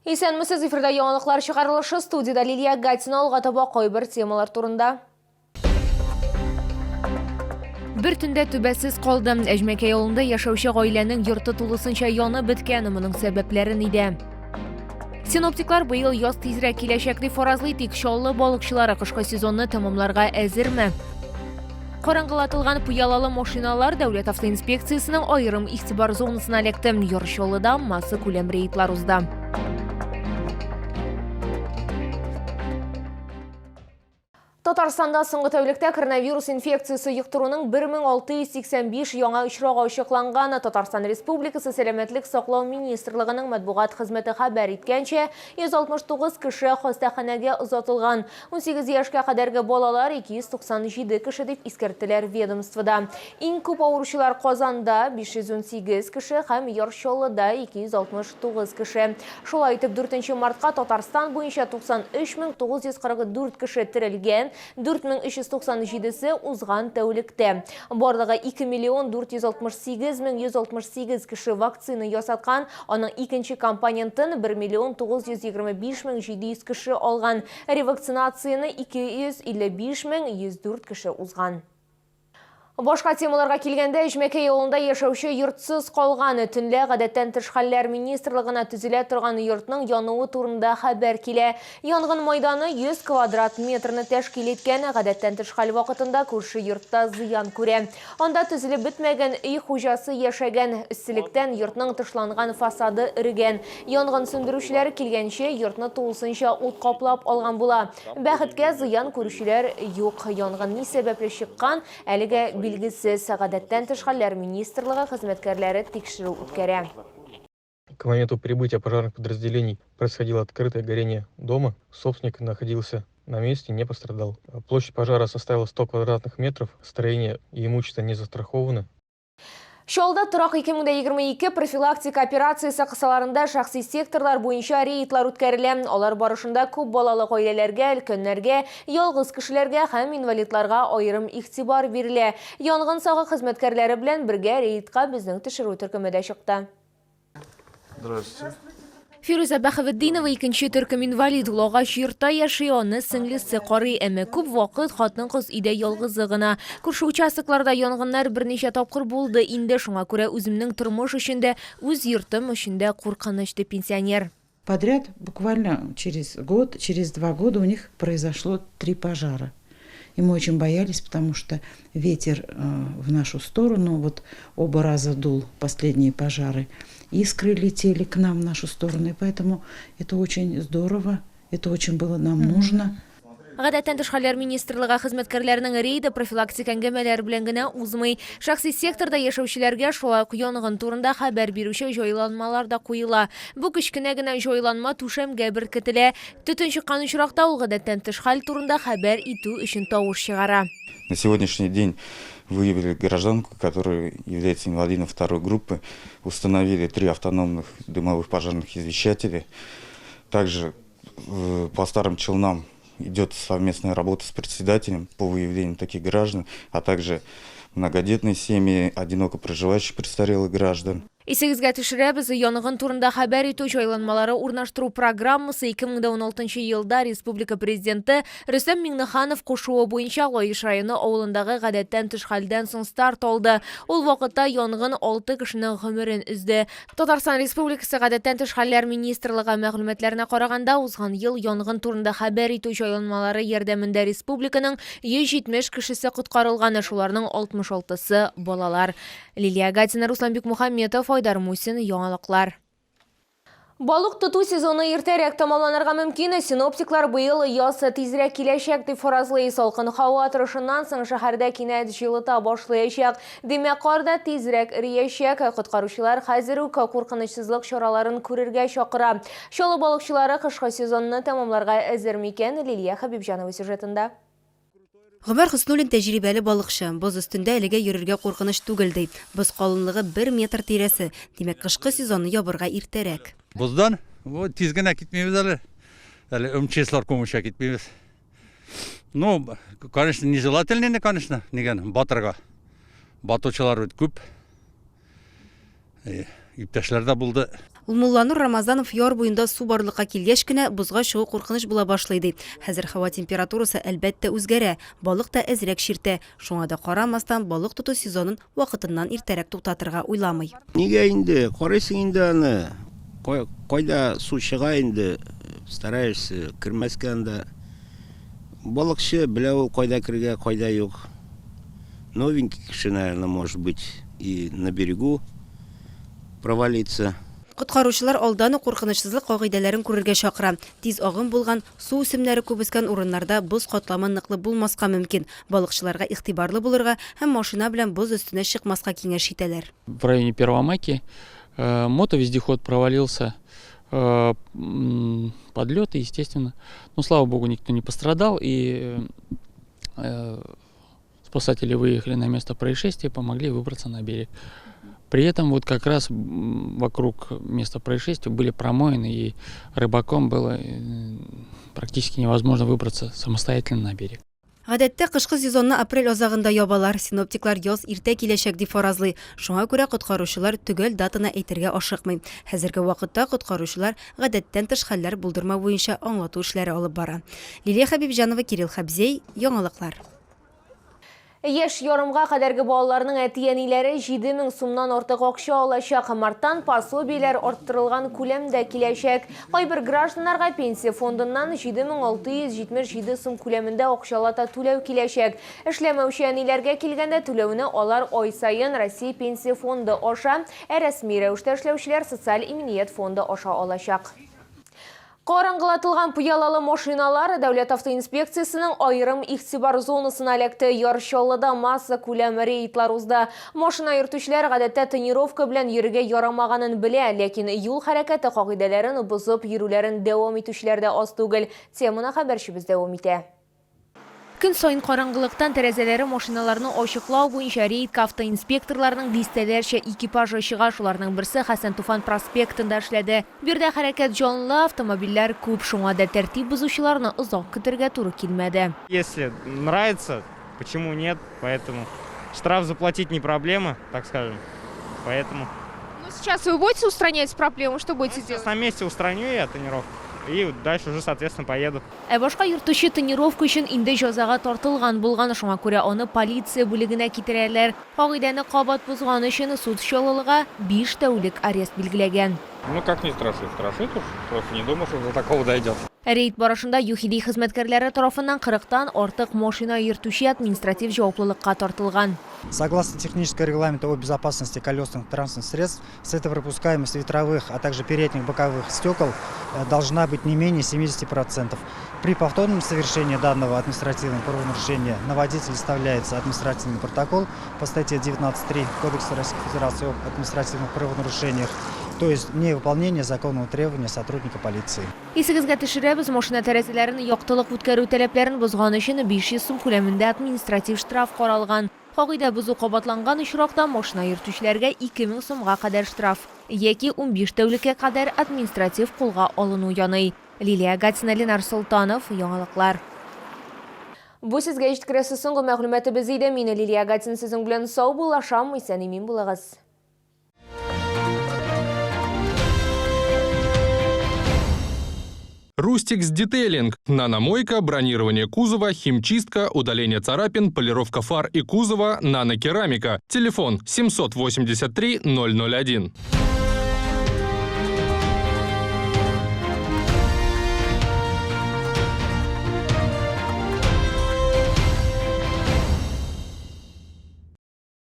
Исәнмесез, эфирда яңалыклар чыгарылышы, студиядә Лилия Гатина. Алга таба кайбер темалар турында. Бер төндә түбәсез калды. Әҗмәкәй авылында яшәүче гаиләнең йорты тулысынча янып беткән. Моның сәбәпләре нидә? Синоптиклар быел яз тизрәк киләчәк дип фаразлый, тик Чаллы балыкчылары кышкы сезонны тәмамларга әзерме? Караңгылатылган пыялалы машиналар Дәүләт автоинспекциясенең аерым игътибар зонасына эләкте. Яр Чаллыда массакүләм рейдлар узды. Татарстанда соңгы тәүлектә коронавирус инфекциясе йоктыруның 1685 яңа очрагы ачыкланган. Татарстан Республикасы Сәламәтлек саклау министрлыгының матбугат хезмәте хәбәр иткәнчә, 169 кеше хастаханәгә озатылган. 18 яшькә кадәрге балалар 297 кеше, дип искәрттеләр ведомствода. Иң күп авыручылар Казанда, 518 кеше һәм Яр Чаллыда, 269 кеше. Шулай итеп, 4 мартка Татарстан буенча 93 944 кеше терелгән, 4397-се узган тәүлектә. Барлыгы 2 миллион 468 мең 168 кеше вакцина ясаткан, аның икенче компонентын 1 миллион 925 мең 700 кеше алган. Ревакцинацияне 255 мең 104 кеше узган. Башка темаларга килгәндә, Эҗмәкәй авылында яшәүче йортсыз калган. Төнлә гадәттән тыш хәлләр министрлыгына төзелә торган йортның януы турында хәбәр килә. Янгын майданы 100 квадрат метрны тәшкил иткән. Гадәттән тыш хәл вакытында күрше йортта зыян күрә. Анда төзелеп бетмәгән өй хуҗасы яшәгән. Эсселектән йортның тышланган фасады эрегән. Янгын сүндерүчеләр килгәнче, йортны тулысынча ут каплап алган була. Бәхеткә, зыян күрүчеләр юк. Янгын ни сәбәпле чыккан, әлегә билгесез. Гадәттән тыш хәлләр министрлыгы хезмәткәрләре тикшерү үткәрә. К моменту прибытия пожарных подразделений происходило открытое горение дома. Собственник находился на месте, не пострадал. Площадь пожара составила 100 квадратных метров. Строение и имущество не застрахованы. Чаллыда Торак 2022 профилактика операциясе кысаларында шәхси секторлар буенча рейдлар үткәрелә. Алар барышында күп балалы гаиләләргә, өлкәннәргә, ялгыз кешеләргә һәм инвалидларга аерым игътибар бирелә. Янгын сагы хезмәткәрләре белән бергә рейдка безнең төшерү төркеме дә чыкты. Здравствуйте. Фирүзә Бәхаветдинова икенче төркем инвалид, ул агач йортта яши, аны сеңлесе карый, әмма күп вакыт хатын-кыз өйдә ялгызы гына. Күрше участокларда янгыннар берничә тапкыр булды инде, шуңа күрә үземнең тормыш өчен дә, үз йортым өчен дә куркыныч, ди пенсионер. Подряд буквально через год, через два года у них произошло три пожара. И мы очень боялись, потому что ветер в нашу сторону, вот оба раза дул последние пожары, искры летели к нам в нашу сторону, и поэтому это очень здорово, это очень было нам нужно. Гадәттән тыш хәлләр министрлыгы хезмәткәрләренең рейды профилактик әңгәмәләр белән генә узмый. Шәхси секторда яшәүчеләргә шулай ук янгын турында хәбәр бирүче җайланмалар да куела. Бу кечкенә генә җайланма түшәмгә беркетелә. Төтен чыккан очракта ул гадәттән тыш хәл турында хәбәр итү өчен тавыш чыгара. На сегодняшний день выявили гражданку, которая является инвалидом второй группы. Установили три автономных дымовых пожарных извещателя. Также по Старым Челнам идет совместная работа с председателем по выявлению таких граждан, а также многодетные семьи, одиноко проживающих престарелых граждан. Исегезгә төшерәбез, янгын турында хәбәр итү җайланмалары урнаштыру программасы 2016 елда республика Президенты Рөстәм Миңнеханов кушуы буенча Лаеш районы авылындагы гадәттән тыш хәлдән соң старт алды. Ул вакытта янгын алты кешенең гомерен өзде. Татарстан Республикасы Гадәттән тыш хәлләр министрлыгы мәгълүматларына караганда, узган ел янгын турында хәбәр итү җайланмалары ярдәмендә республиканың 170 кешесе коткарылган, шуларның 66-сы, балалар. Лилия Гатина, Руслан Бикмухаметов, Айдар Мусин, Яңалыклар. Балык тоту сезоны иртәрәк тәмамланырга мөмкин. Синоптиклар быел яз тизрәк киләчәк дип фаразлый. Салкын һава торышыннан соң шәһәрдә кинәт җылыта башлаячак. Димәк, кар да тизрәк эриячәк. Коткаручылар хәзер үк куркынычсызлык чараларын күрергә чакыра. Чаллы балыкчылары кышкы сезонны тәмамларга әзер микән? Лилия Хәбибҗанова сюжетында. Гомәр Хөснуллин тәҗрибәле балыкчы. Боз өстендә әлегә йөрергә куркыныч түгел, ди. Боз калынлыгы бер метр тирәсе. Димәк, кышкы сезонны ябырга иртәрәк. Боздан тиз генә китмибез әле. Әле МЧСлар кумыйча китмибез. Ну, конечно, нежелательно, конечно, нигән батырга. Батучылар бит күп. Иптәшләр дә булды. Ул Мулланур Рамазанов яр буенда су барлыкка килгәч кенә бозга чыгу куркыныч була башлый, ди. Хәзер һава температурасы, әлбәттә, үзгәрә, балык та әзрәк чиртә. Шуңа да карамастан, балык тоту сезонын вакытыннан иртәрәк туктатырга уйламый. Нигә инде, карыйсың инде аны, кайда су чыга инде, стараешься кермәскә анда. Балыкчы белә ул кайда керергә, кайда юк. Новенький кеше, наверное, может быть, и на берегу провалиться. Коткаручылар алдан ук куркынычсызлык кагыйдәләрен күрергә чакыра. Тиз агым булган, су үсемнәре күп үскән урыннарда боз катламы ныклы булмаска мөмкин. Балыкчыларга игътибарлы булырга һәм машина белән боз өстенә чыкмаска киңәш итәләр. В районе Первомайки мотовездеход провалился под лед, естественно. Но, слава богу, никто не пострадал, и спасатели выехали на место происшествия, помогли выбраться на берег. При этом вот как раз вокруг места происшествия были промоины, и рыбаком было практически невозможно выбраться самостоятельно на берег. Гадәттә, кышкы сезонны апрель азагында ябалар. Синоптиклар яз иртә киләчәк дип фаразлый. Шуңа күрә коткаручылар төгәл датаны әйтергә ашыкмый. Хәзерге вакытта коткаручылар гадәттән тыш хәлләр булдырмау буенча аңлату эшләре алып бара. Лилия Хәбибҗанова, Кирилл Хәбзей, Яңалыклар. Яшь ярымга кадәрге балаларның әти-әниләре 7000 сумнан артык акча алачак. Марттан пособиеләр арттырылган күләмдә киләчәк. Кайбер гражданнарга пенсия фондыннан 7677 сум күләмендә акчалата түләү киләчәк. Эшләмәүче әниләргә килгәндә, түләүне алар ай саен Россия Пенсия фонды аша, ә рәсми рәвештә эшләүчеләр Социаль иминият фонды аша алачак. Караңгылатылган пыялалы машиналар Дәүләт автоинспекциясенең аерым игътибар зонасына эләкте. Яр Чаллыда массакүләм рейдлар узды. Машина йөртүчеләр гадәттә тонировка белән йөрергә ярамаганын белә, ләкин юл хәрәкәте кагыйдәләрен бозып йөрүләрен дәвам итүчеләр дә аз түгел. Теманы хәбәрчебез дәвам итә. Көн саен караңгылыктан тәрәзәләре машиналарны ачыклау буенча рейдка автоинспекторларның дистәләрчә экипажы чыга. Шуларның берсе Хәсән Туфан проспектында эшләде. Биредә хәрәкәт җанлы, автомобильләр күп, шуңа да тәртип бозучыларны озак көтәргә туры килмәде. Если нравится, почему нет, поэтому штраф заплатить не проблема, так скажем, поэтому. Ну, сейчас вы будете устранять проблему, что будете делать? Сейчас на месте устраню я тонировку и дальше уже, соответственно, поеду. Ә башка йөртүче тонировка өчен инде җәзага тартылган булган, шуңа күрә аны полиция бүлегенә китерәләр. Кагыйдәне кабат бозган өчен суд Чаллылыга биш тәүлек арест билгеләгән. Ну как не страшит? Страшит уж, просто не думал, что до такого дойдет. Рейд барышында ЮХИДИ хезмәткәрләре тарафыннан кырыктан артык машина йөртүче административ җаваплылыкка тартылган. Согласно технического регламента о безопасности колесных транспортных средств, светопропускаемость ветровых, а также передних боковых стекол должна быть не менее 70%. При повторном совершении данного административного правонарушения на водителя составляется административный протокол по статье 19.3 Кодекса Российской Федерации об административных правонарушениях, то есть невыполнение законного требования сотрудника полиции. Исегезгә төшерәбез, машина тәрәзәләрен яктылык үткәрү таләпләрен бозган өчен 500 сум күләмендә административ штраф каралган. Кагыйдә бозу кабатланган очракта машина йөртүчеләргә 2000 сумга кадәр штраф яки 15 тәүлеккә кадәр административ кулга алыну яный. Лилия Гатина, Ленар Солтанов, Яңалыклар. Бу сезгә җиткерәсе соңгы мәгълүматыбыз иде. Мин Лилия Гатина сезнең белән саубуллашам. Исән-имин булыгыз. Рустикс Детейлинг. Наномойка, бронирование кузова, химчистка, удаление царапин, полировка фар и кузова, нанокерамика. Телефон 783 001.